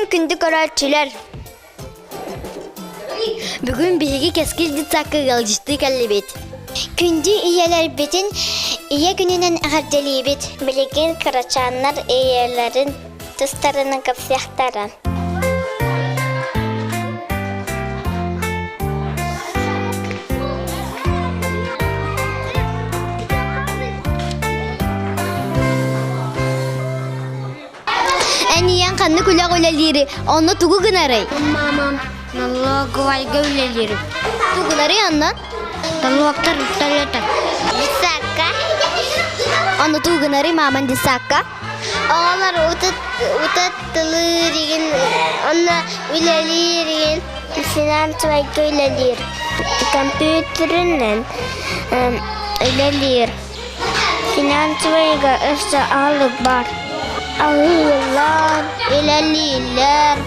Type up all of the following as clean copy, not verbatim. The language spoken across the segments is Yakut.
күндү көрөөччүлэр! Бүгүн биһиги Кэскил детсадка ыалдьыттыы кэллибит. Күндү ийэлэрбитин Ийэ күнүнэн эҕэрдэлиибит! Билигин кырачааннар ийэлэрин тустарынан кэпсиэхтэрэ. Эн ийэҥ ханнык үлэҕэ үлэлиири, онно тугу гынарый? Мамам налоговайга үлэлиир. Тугу гынарый онно? Налогтар төлөтөр. Детсадка. Онно тугу гынарый маман детсадка? Оҕолор утаттылыыр игин, онно үлэлиир игин, финансовайга үлэлиир. Компьютеринэн үлэлиир. Финансовайга өссө аһылык баар. Аһыыллар, үлэлииллэр.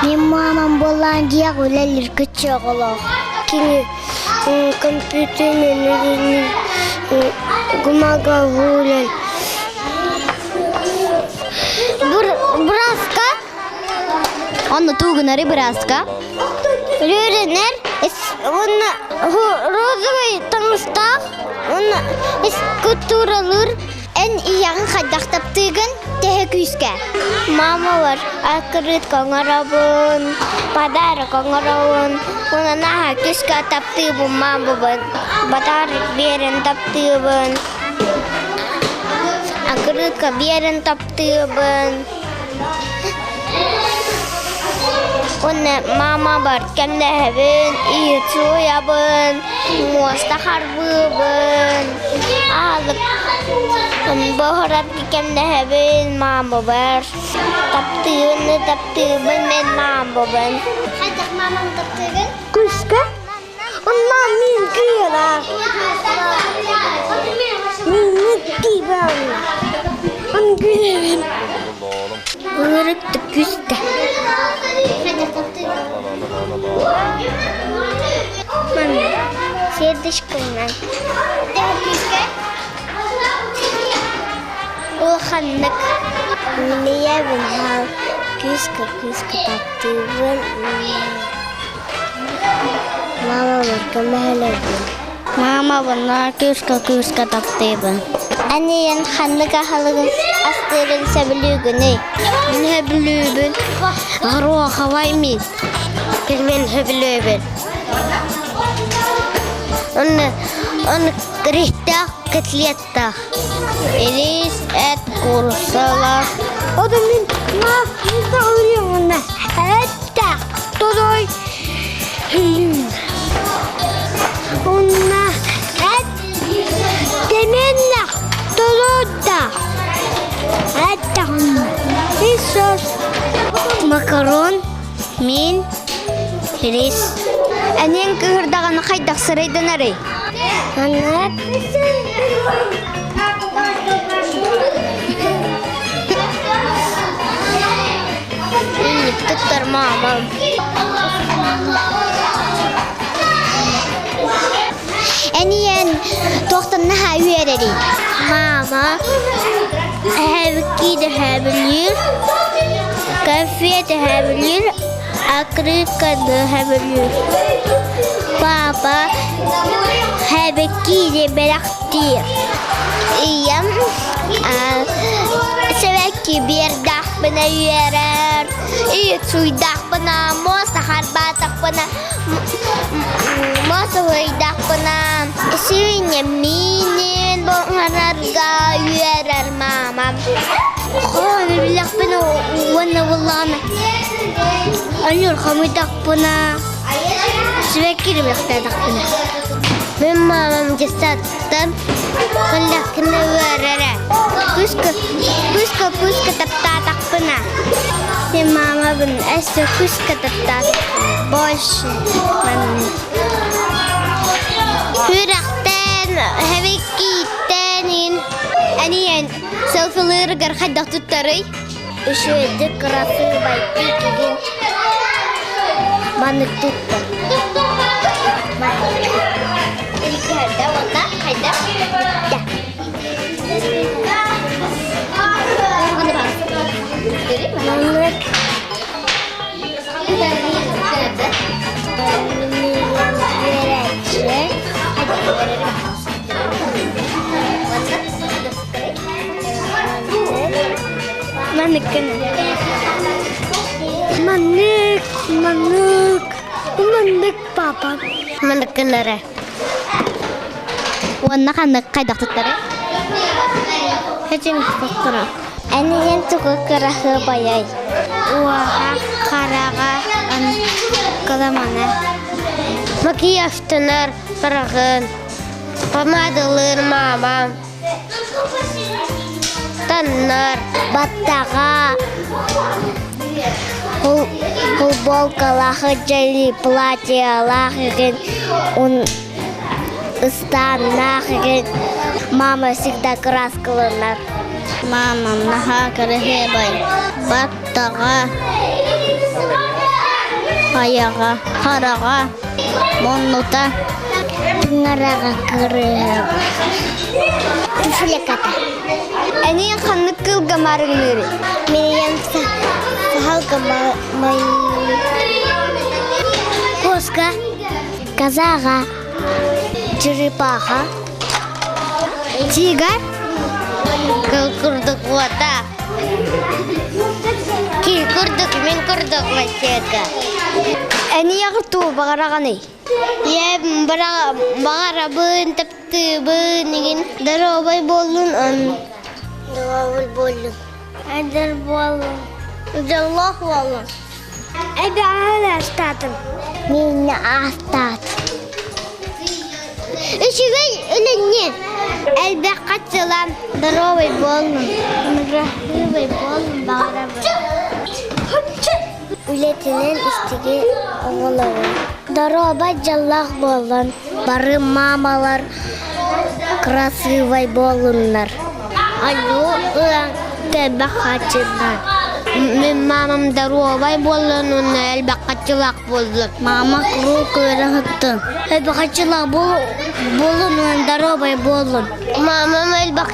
Мин мамам буоллаан дьиэҕэ үлэлиир кыччы оҕолоох. Кини компьютеринэн үлэлиир, гумаговунан. Бырааска Онно тугу гынарый бырааска? Үөрэнэр уонна розовый таҥастаах уонна скульптуралыыр. Эн ийэҕин хайдах таптыыгын? Төһө күүскэ? Мамалар открытка оҥоробун, подарок оҥоробун. Уонна наһаа күүскэ таптыыбын мамабын. Подарок биэрэн таптыыбын. Открытка биэрэн таптыыбын. Уонна маамабар кэмнэһэбин, иһит сууйабын, муоста харбыыбын, аһылык буһарар кэмнэһэбин маамабар. Таптыыбын, таптыыбын мин маамабын. Хайдах маамаҥ таптыыгын? Куска Онно мин кыыра. Мин тибам. Он күлэбин. Ырык күстэ. Сердечкынан. Улаханнык. Минийэбин күүскэ күүскэ таптыыбын. Мамабар көмөлөһөбүн. Мамабын күүскэ-күүскэ таптыыбын. Эн ийэн ханнык аһылыгын астыырын сөбүлүүгүнүй? Мин сөбүлүүбүн гороховай мин. Пельмень сөбүлүүбүн. Онно он риһтээх котлеттаах. Ирис, эт, кууруссалаах. Ото мин ма мин эттээх Тодой Онна эт теменнах толода эттахна Иисус Макарон, мин, рис. Эниэҥ кыыһырдаҕына хайдах сырайданарый? Маннык Туттар мамам. Эн ийэн туохтан наһаа үөрэрий? Мама эһэбикки дэһэбилиир, конфет дэһэбилиир, акрыка дэһэбилиир. Папа эһэбикки бэлэхтиир. Ийэм сибэкки биэрдэхпинэ үөрэр, иһит сууйдахпына, муоста харбаатахпына, муоста уһуйдахпына, сибинньэ миинин буһарарга үөрэр мамам. Хоһоону биллэхпинэ уонна буллаҕына ойуур хомуйдахпына сибэкки бэлэхтээтэхпинэ. Мин мамам десаттан кэллэхпинэ үөрэрэ. Куска, куска, куска таптаатахпына. Мин мамабын өссө куска таптаатахпына больше маннык. Сүрэхтэн, хэбиккииттэн Эниэн селфилыырыгар хайдах туттарый? Үчүгэйдик кырасыабайдык игин маннык туттар. Маннык. Маннык Маннык, маннык, маннык папа. Маннык гынара. Уонна ханнык хайдах туттары? Хэтим кура. Энигин тугу кыраһыабайай? Уоха, хараҕа, кыламана. Макияжтанар хараҕын, помадалыыр маамам. Таннар, Баттаҕа, футболкалаах дьэли платьелаах игин, ыстааннаах игин. Мама всегда краскаланар. Мамам наһаа кыраһыабай. Баттаҕа, айаҕа, хараҕа, муннута. Тыҥыраҕа кырыһыаба. Туфляката. Эниин ханнык кыылга маарыҥныырый? Мин сахалга Кошка, казаға, черепаха, Тигр? Кыл курдук уота. Ки курдук, мин курдук васека. Эниэҕи туу баҕараҕаный? Ийэм баҕарабын, таптыыбын игин доруобай буоллун он. Доруобай буоллун. Эдэр буоллун. Дьоллоох буоллун. Эбэҕин астаатым. Мин астаатым. Үчүгэй үлэнньи. Элбэх хаччылан доруобай буоллун. Красивый буоллун баҕарабын. Үлэтинэн истиги оҕолорун. Доруобай дьоллоох буоллун. Бары мамалар красивай буоллуннар. Айуу ылан элбэх хаччылан. Мин мамам доруобай буоллун уонна элбэх хаччылаах буоллун. Мама куруук үөрэ Элбэх хаччылаах буоллун уонна доруобай буоллун. Мамам элбэх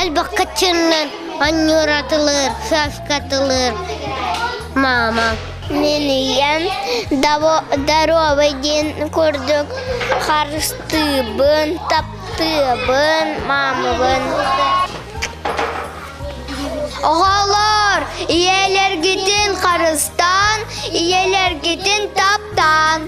элбэх хаччынан анньыратылыр, сашкатылыр. Мама. Мин ийэм доруобай диэн курдук харыстыыбын, таптыыбын маамабын. Оҕолор, ийэлэргитин харыстаан, ийэлэргитин таптаан.